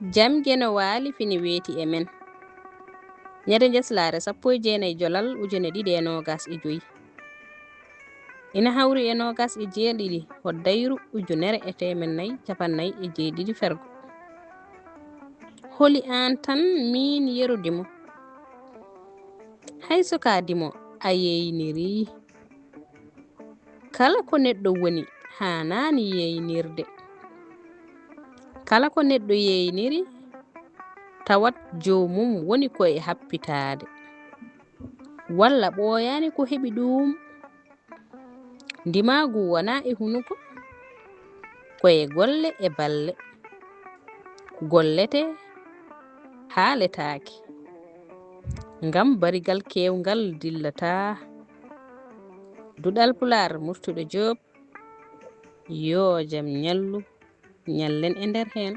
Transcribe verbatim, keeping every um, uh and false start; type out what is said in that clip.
Jam Geno Waali fini weeti e men. Ñande njeslaare sappo e jeenayi Jolal ujine ɗiɗi e noogas e joy. Ina hawri e noogas e jeeɗiɗi Hoddayru ujunere e teemen nayi cappannayi e jeeɗiɗi fergo. Holi aan tan miin Yero Dimo? Hay so ka Dimo a yeeynirii. Kala ko neɗɗo woni haanaani yeeynirde. Kala ko neɗɗo yeeyniri, tawat joomum woni ko e happitaade. Walla ɓooyaani ko heɓi ɗuum. Ndimaagu wonaa e hunuko, ko e golle e balle. Ko golletee, haaletaake. Ngam barigal keewngal dillataa. Duɗal Pulaar, Murtuɗo Joob, yoo jam ñallu, ñallen e nder heen.